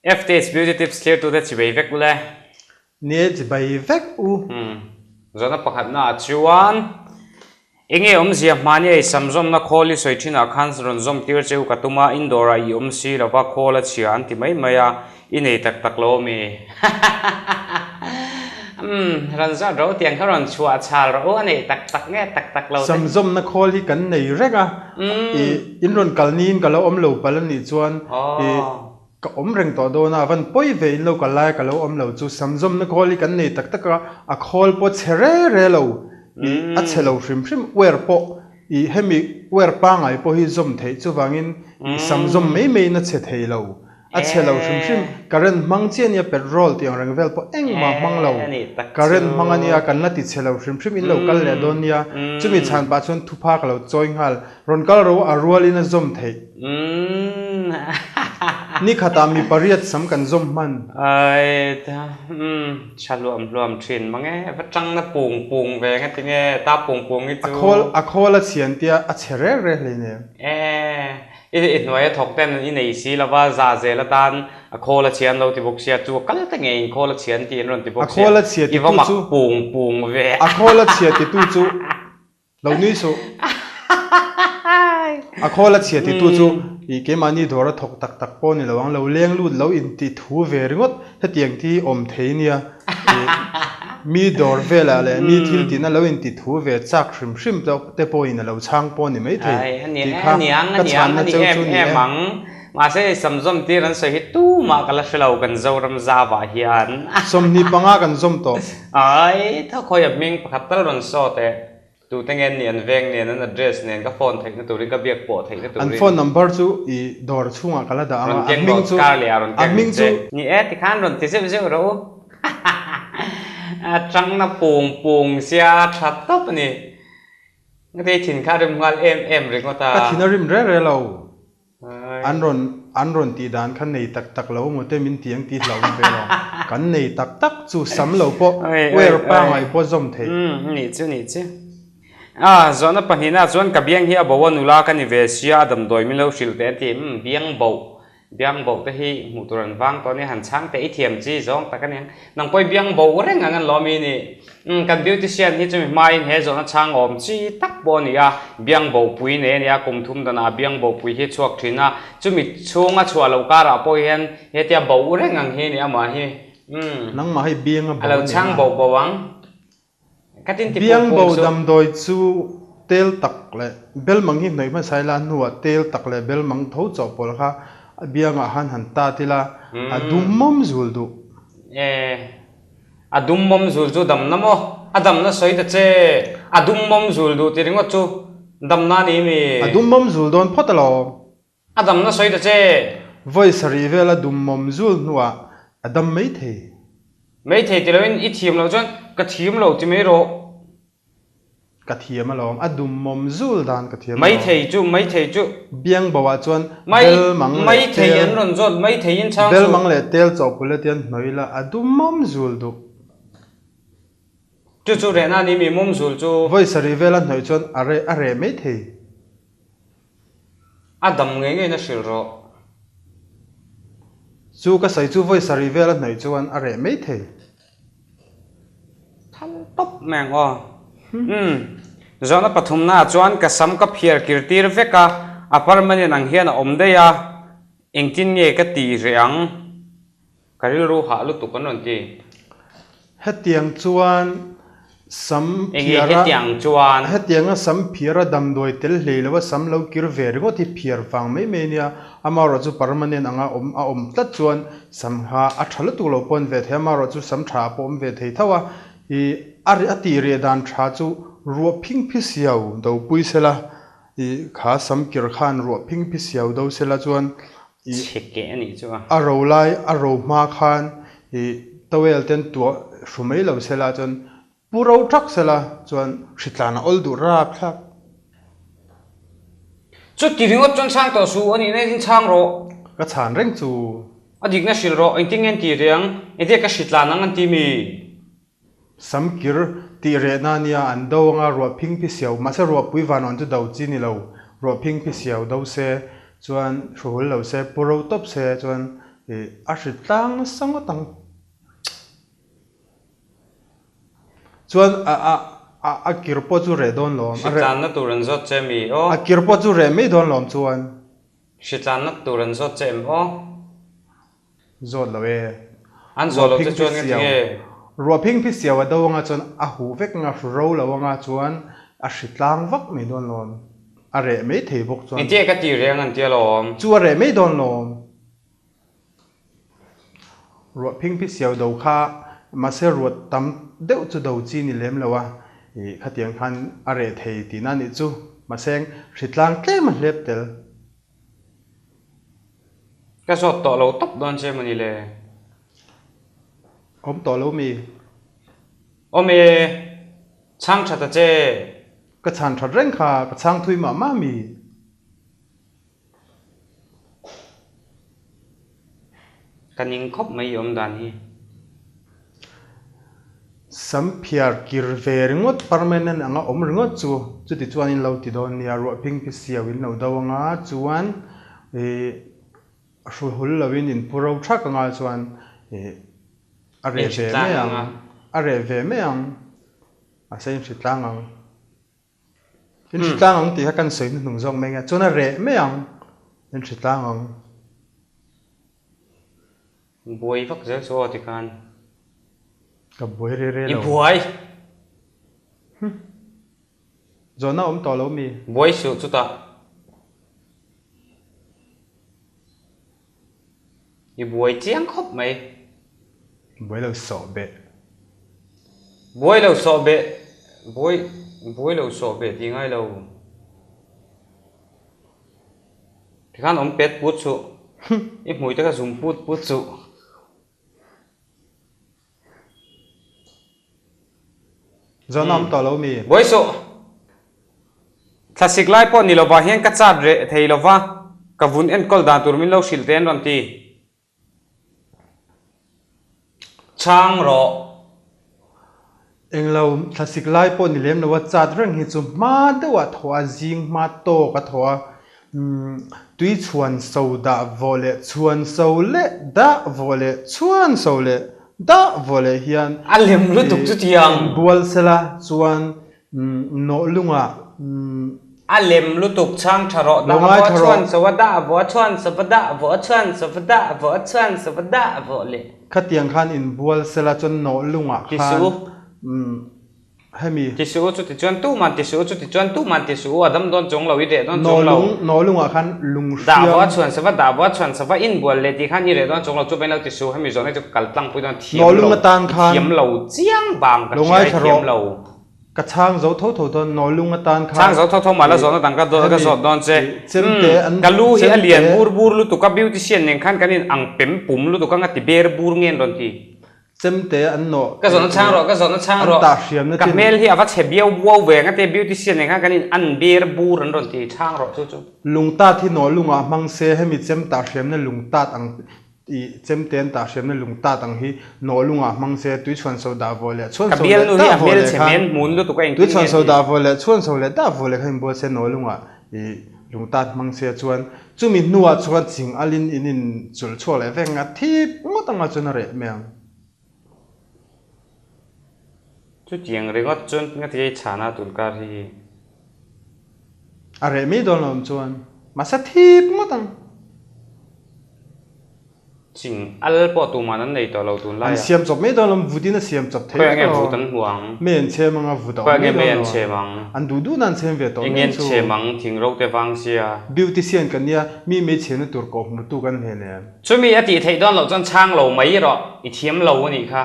FTH Beauty Tips thlirtute chibei vek ule. Nia chibei vek u. Zawhna pakhatna ah chuan enge awmzia hmani ei sam zawmna khawl i sawi thinah khan rawn zawm tir che u ka tum a, indoor ah i awm si lova khawl a chhia an ti mai mai a, i nei tak tak lo ami? Umm rawn zawt ro tiang kha rawn chhuah chhal rawh u a nei tak tak nge tak tak lo te. Sam zawmna khawl hi kan nei reng a, i in rawn kal niin ka lo awm lo palh a nih chuan i Ka awm reng tawh dawn a, van pawi ve in lo kal lai a ka lo awm lo chu samzawmna khawl hi kan nei tak tak a, a khawl pawh chhe re re lo i a chhe lo hrim hrim uer pawh i hemi uer pangai pawh hi zawm theih chuvangin i samzawm mai mai in a chhe thei lo, a chhe lo hrim hrim current hmang chiah ania petrol tih ang reng vel pawh engmah hmang lo current hmang ania kan la ti chhe lo hrim hrim in lo kal leh dawn nia chumi chhan pah chuan thupha ka lo chawi nghal Rawn kal ro a rualin a zawm theih. Ni khatah mi pariat sam kan zawm hman. Ai ta umm tha hluam hluam thin mang e, va tang na pung pung ve nga tinge ta pung pung hi chu. A khawl a khawl a chhian tia a chhe rek rek hlei nen. E i i hnuai a thawk ten i nei si lova za zel atan a khawl a chhian lo ti bawk sia chu a kal ta ngei in khawl a chhian tih an rawn ti bawk sia A khawl a chhia i va titu mak chu pung pung ve. A khawl a chhia titu chu. Lo nui suh. A khawl a chhia titu chu i keimahni dawr a thawk tak tak pawh ni lo ang, lo leng lut lo inti thu ve ringawt hetiang ti hi awm thei nia. I mi dawr velah leh mi thil tina lo inti thu ve chak hrim hrim te pawhin a lo chhang pawh ni maithei tih kha ka chhanna cheu chu ni e. Mahse samzawm tir an sawi hi tumah ka la hre lo kan Zoram zavah hian. 25 kan zawm tawh. Ai thawkhawi a hming pakhat tal rawn sawt eh. Tute nge an nih an veng nen an address nen ka phone theihna turin ka biak pawh theihna turin. An phone number chu i dawr chhungah ka la dah ang a, Rawn a keng hming rawh chu kar leh ah rawn a keng hming che. chu. Ni e tikhan rawn ti zeuh zeuh rawh u. A tangna pung pung sia tha tawp a ni. Ngati thin kha a rim nghal em em ringawt a. Ka thin a rim re re lo. An rawn an rawn tih dan kha nei tak tak lo maw te min ti ang tih hlauhna ve lo. Kan nei tak tak chu sam lo pawh uer pangai pawh zawm theih. Umm nih chu nih chu. A zawhna pahnihna chuan ka biang hi a bo a nula ka ni ve sia a damdawi min lo hrilh teh a ti. Umm biang boh biang boh te hi hmuh tur an vang tawh a nia han chhang teh i thiam chi zawng tak a nia. Nang pawh i biang boh reng ang an lawm i ni. Umm kan beautician hi chumi hmain he zawhna chhang awm chi tak pawh a ni a, biang bohpui nei a ni a, kum thum danah biang bohpui hi a chhuak thin a, chumi chhunga chhuah loh karah pawh hian hetia boh reng ang hi a ni amah hi. Umm. Nangmah hi biang a bo a lo chhang boh boh ang. Ka tin ti Biang pung bo pung suh. damdawi chu tel tak leh belmang hi hnawih hmasa ila a hnuah tel tak leh belmang tho chawhpawlh kha a biangah han han tat ila a dum mawm zul duh. E. A dum mawm zul chu damna maw? A damna sawi ta che. A dum mawm zul duh ti ringawt chu damna a ni mi? A dum mawm zul dawn phawt alawm. A damna sawi ta che. Vawi sarih vel a dum mawm zul hnuah a dam mai thei. Mai thei ti loin i thiam loh chuan ka thiam lo ti mai rawh. Ka thiam alawm, a dum mawm zul dan ka thiam alawm. Maithei chu, maithei chu. Biang bo ah chuan bel mang leh tel. Maithei an rawn zawt, maithei in chhang suh. Bel mang leh tel chawhpawlh e tian hnawih ila, a dum mawm zul duh. Chu chu rehna a ni mi, mawm zul chu. Vawi sarih vel a hnawih chuan a reh a reh maithei. A dam ngei ngeiin a hrilh rawh. Chu ka sawi chu vawi sarih vel a hnawih chuan a reh maithei. Thal tawp mai ang aw. Umm. Zawhna pathumna ah chuan ka sam ka phiar kir tir vek a, a permanent ang hian a awm daih a, engtin nge ka tih reh ang? Ka rilru hah lutuk an rawn ti. Hetiang chuan sam Enge phiara hetiang chuan? Hetianga sam phiara damdawi tel hlei lo a sam lo kir ve ringawt hi phiar vang mai mai ania, amaherawhchu permanent anga awm a awm tlat chuan sam kha a tha lutuk lo pawh an ve thei a, amaherawhchu sam tha pawh awm ve thei tho a, ih a a tih reh dan tha chu ruah phing phi siau do pui sela, ih kha sam kir khan ruah phing phi siau do sela chuan ih Chhe keh a nih chu a. A ro lai a ro hma khan ih towel ten tuah hru mai lo sela chuan Pu ro thak sela chuan hritlan a awl duh rap thlak. Chuti ringawt chuan chhang tawh suh a nihna in chhang rawh. Ka chhan reng chu. A dikna hrilh rawh, engtin nge an ti reng, engtin nge ka hritlan ang an ti mi? Samkir tih rehna ania an do anga ruah phing phi siau, mahse ruahpui vanawn chu do chi ni lo, ruah phing phi siau do se chuan hruhul lo se, pu ro tawp se chuan. A hritlang nasa ngawt ang. Chuan a a a a kir pawh chu reh dawn lawm. Hritlanna tur an zawt che mi aw. A kir pawh chu reh mai dawn lawm chuan. Hritlanna tur an zawt che em aw. Zawt lo e. An zawh loh che chuan nga tinge? Ruah phing phi siau a do anga chuan a huh vek anga hru ro lo anga chuan a hritlang vak mai dawn lawm. A reh mai thei bawk chuan. Engtinge ka ti reng an tia lawm. Chu a reh mai dawn lawm. Ruah phing phi siau do kha mahse ruah tam deuh chu do chi ni lem lo a, ih khatiang khan a reh thei tihna a nih chu. Mahse hritlang tlem a hlep tel. Ka zawt tawh lo tawp dawn che mawni le. Awm tawh lo mi? Awm e, chhang tha ta che. Ka chhan that reng kha, ka chhang thui mah mah mi? Ka ning khawp mai i awm dan hi. Sam phiar kir ve ringawt permanent anga awm ringawt chu chuti chuan in lo ti dawn nia ruah phing phi siau in lo do anga chuan ih hru hul lo in in pu ro thak anga chuan ih a reh ve mai ang a reh ve mai ang mahse in hritlang ang in hritlang ang tih kha kan sawi hnuhnung zawk mai anga chuan a reh mai ang in hritlang ang. Buai vak zel chu aw tikhan. Ka buai re re lo. I buai. Hm. Zawhna awm tawh lo mi? Buai suh chutah. I buai chiang khawp mai. Buai lo sawh beh. Buai lo sawh beh. Buai buai lo sawh beh tih ngai lo. Tikhan awm pet put suh. I hmui te kha zum put put suh. Zawn a awm tawh lo mi? Buai suh. Thlasik lai pawh ni lovah hian ka chat reh thei lova, ka vun enkawl dan tur min lo hrilh te an rawn ti. Chhang rawh. Englo thlasik lai pawh ni lem lo a chat reng hi chu hma deuh ah thaw a zing hma tawk a thaw a tui chhuan so dah vawh leh chhuan so leh dah vawh leh chhuan so leh dah vawh leh hian A lem lutuk chutiang. Inbual sela chuan Nawh lungah. A lem lutuk chhang tha rawh. Dah vawh a chhuan so a dah vawh a chhuan so va dah vawh a chhuan so va dah vawh a chhuan so va dah vawh leh. Khatiang khan inbual sela chuan nawh lungah khan hemi. Ti suh u chuti chuan tuman ti suh u chuti chuan tuman ti suh u a dam dawn chuang lo i reh dawn chuang lo. Nawh lungah khan lung hriam. Dah vawh a chhuan so va dah vawh a chhuan so va inbual leh tih khan i reh dawn chuang lo chu vain lo ti suh hemi zawhna chu ka kal tlangpui dawn thiam lo thiam lo chiang bang ka hria i thiam lo. Ka chhang zo tho tho dawn, nawlung atan khan. Chhang zo tho tho mah la zawhna dang ka ka zawt dawn che. Umm, ka lu hi a lian bur bur lutuk a, beautician nen khan kan in ang pem pum lutuk a, nga ti ber bur nge an rawn ti. Chemte an nawh. Ka zawhna chhang rawh, ka zawhna chhang rawh. An tah hriamna chin. Ka hmel hi a va chhe biau buau ve nga ti, beautician nen khan kan in an ber bur an rawn ti, chhang rawh chu chu. Lungtat hi nawlungah hmang se, hemi chem tah hriamna lungtat ang I chemte an tah hriamna lung tat ang hi nawhlungah hmang se tui chhuan so dah vawh leh chhuan Ka so bialnu leh hi dah a vawh leh hmelchhe khan men hmun lutuk a tui engtin chhuan nge so ti? dah vawh leh chhuan so leh dah vawh leh khan inbual se nawhlungah i lung tat hmang se chuan chumi hnuah chuan ching alin in in chulh chhuak leh vek ang a thip ngawt anga chuan a reh mai ang. Chutiang ringawt chuan nga ti ei chhana tun kar hi. A reh mai dawn lo awm chuan mahse thip ngawt ang. Ching al pawh tuman an nei tawh lo tun laiah. An siam chawp mai dawn lo vut in a siam chawp thei vek lo. Khawiah nge vut an hmu ang? Mei an chhem anga vut a awm mai dawn lo. Khawiah nge mei an chhem ang? An duh duhna an chhem ve tawh mai chu. Eng nge an chhem ang? Thing ro te vang sia. Beautician kan nia, mi mei chhemna tur kawh hmutu kan hlen em? Chumi a tih theih dawn loh chuan chhang lo mai rawh, i thiam lo a nih kha.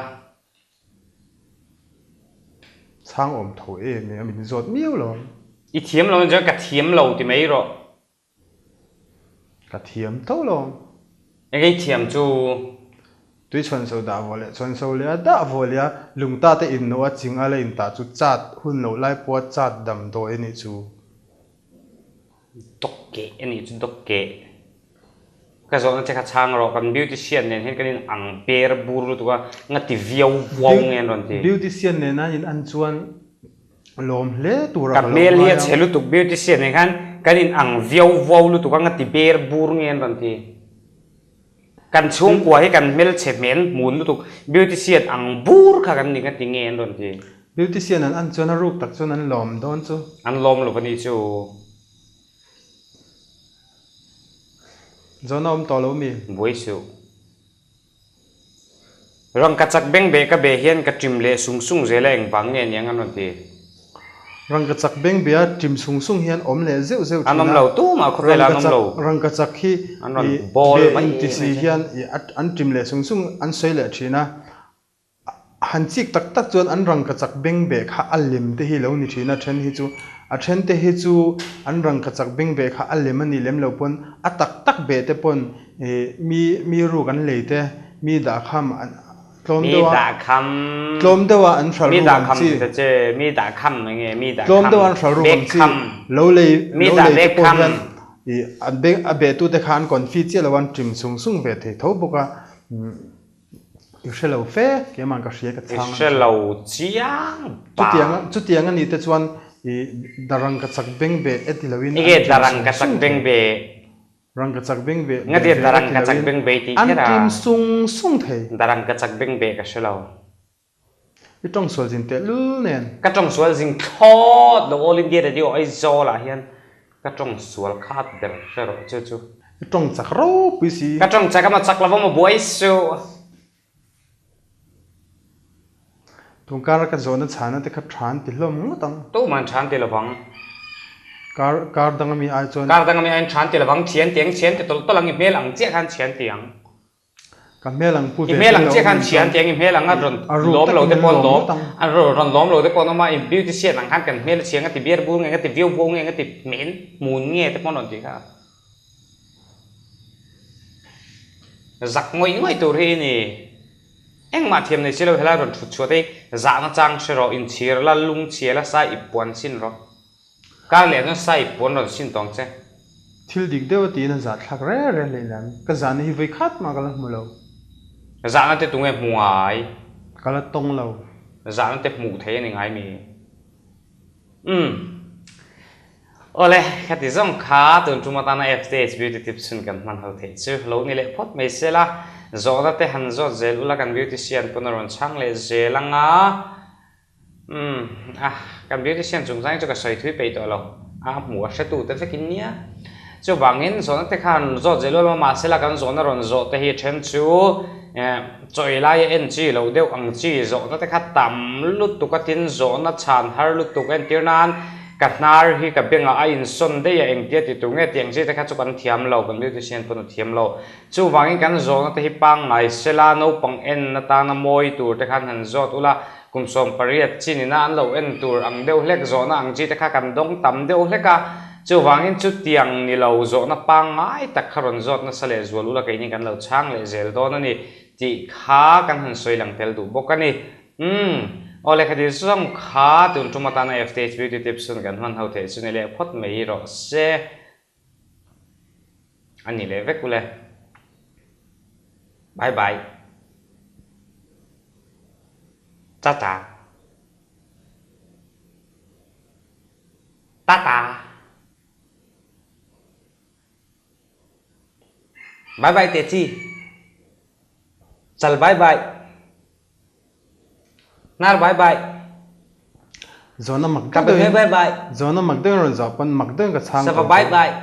Chhang awm tho em e, a min zawt miau lo ang. I thiam lo chuan ka thiam lo ti mai rawh. Ka thiam tho lo ang. Eng i thiam chu? Tui chhuan so dah vawh leh chhuan so leh a dah vawh leh a, lungta te inno a ching a la intah chu chat hun loh lai pawha chat damdawi a nih chu. Dawk keh a nih chu dawk keh. Ka zawhna che kha chhang rawh, kan beautician nen hian kan in ang ber bur lutuk a, nga ti viau vuau nge an rawn ti. Beautician nen a in an chuan lawm hle tur a Ka ka lo hmel hi ngai a ang. chhe lutuk, beautician nen khan kan in ang viau vuau lutuk a, nga ti ber bur nge an rawn ti. Kan chhungkua hi kan hmelchhe hmel hmun lutuk beautician ang bur kha kan ni nga ti nge an rawn ti. Beautician an an chuan a ruk tak chuan an lawm dawn chu. An lawm lo va ni chu. Zawn a awm tawh lo mi? Buai suh. Rangkachak bengbeh ka beh hian ka ṭim leh sung sung zel a engvang nge niang an rawn ti. Rangkachak bengbeh a ṭim sung sung hian awm leh zeuh zeuh ṭhin a. An awm lo tumah khawvelah an awm lo. Rangkachak hi an rawn bawl beh mai inti si hian an ṭim leh sung sung an sawi leh ṭhin a. Han chik tak tak chuan an rangkachak bengbeh kha a lem te hi lo ni ṭhin a, ṭhen hi chu a ṭhen te hi chu an rangkachak bengbeh kha a lem a nih lem lo pawn a tak tak beh te pawn Ih mi mi ruk an lei te, mi dahkham an tlawm deuh a, tlawm deuh a an hralh ruk ang chi, tlawm deuh a an hralh ruk ang chi, lo lei lo lei te pawh hian ih a beng a behtu te kha an confi chiah lo a an ṭim sung sung ve thei tho bawk a, i hre lo fe keimah ka hria ka chhang a ni. I hre lo chiang pa. Chutiang chutiang a nih te chuan ih darang ka chak beng beh e ti loin an ṭim sung sung thei. Rangkachak beng ve Nga ve tia ve darangkachak ti loin beng bei tih an kher a. ṭim sung sung thei. Darangkachak beng beh ka hre lo. I ṭawng sual zin teh lul nen. Ka ṭawng sual zing thlawt lo All India Radio Aizawl ah hian ka ṭawng sual khat ber hre rawh chu chu. I ṭawng chak ropui si. Ka ṭawng chak a maw chak lo va maw buai suh. Tun kara ka zawhna chhana te kha than ti hlawm ngawt ang. Tuman than ti lovang. Kar kar dang ami ai chuan. Kar dang ami aiin than ti lovang, thian ti ang, thian ti tawlh tawlh ang, i hmel ang chiah khan thian ti ang. Ka hmel ang pu I ve hmel te ang lo chiah khan awm thian chuan ti ang, i hmel ang a rawn a ruk lawm lo takin te an pawn lawm lawm, ngawt ang. a rawn lawm lo te pawn awm a, i beautician ang khan kan hmel a chhiang a ti biar bur nge, a ti viau vuau nge, a ti hmel hmun nge te pawn rawn ti kha. Zak ngawih ngawih tur hi i ni. Engmah thiam nei si lo helai rawn thut chhuat hi zahna chang hre rawh, inchhir la, lung chhia la, sai ip puan sin rawh. Kar leh chuan sai ip puan rawn sin tawng che. Thil dik deuh a tiin a zah thlak reng reng hlei lam. Ka zahna hi vawi khat mah ka la hmu lo. Zahna te tunge hmu ngai? Ka la tawng lo. Zahna te hmuh thei a ni ngai mi? Umm. Awle, khati zawng kha tun tum atana FTH Beauty Tips hun kan hman ho theih chu lo ni leh phawt mai sela, zawhna te han zawt zel ula kan beautician pawn a rawn chhang leh zel anga. Umm, ah, kan beautician chungchang hi chu ka sawi thui peih tawh lo, a hmuh a hretu te vekin nia. Chuvangin zawhna te kha han zawt zel ula mahsela kan zawhna rawn zawh te hi then chu chawi laia en chi loh deuh ang chi zawhna te kha tam lutuk a tin zawhna chhan har lutuk entir nan Ka hnar hi ka bengah a insawn daih a, engtia ti tur nge tih ang chi te kha chu kan thiam lo, kan beautician pawn a thiam lo. Chuvangin kan zawhna te hi pangngai sela, naupang en atana mawi tur te khan han zawt ula, kum 18 chin ina an lo en tur ang deuh hlek zawhna ang chi te kha kan dawng tam deuh hlek a, chuvangin chutiang ni lo zawhna pangngai tak kha rawn zawt nasa leh zual ula keini kan lo chhang leh zel dawn a ni tih kha kan han sawi lang tel duh bawk a ni. Umm. Aw lehkha dil zawng kha tun tum atana FTH Beauty Tips hun kan hman ho theih chu ni leh phawt mai rawh se. A ni leh vek ule. Bye bye. Ta ta. Ta ta. Bye bye teh chi. Chal bye bye. Hnar bye bye. Zawhna mak deuh deuhin Bye bye. Zawhna mak deuhin rawn zawh pawn mak deuhin ka chhang Sava bye bye.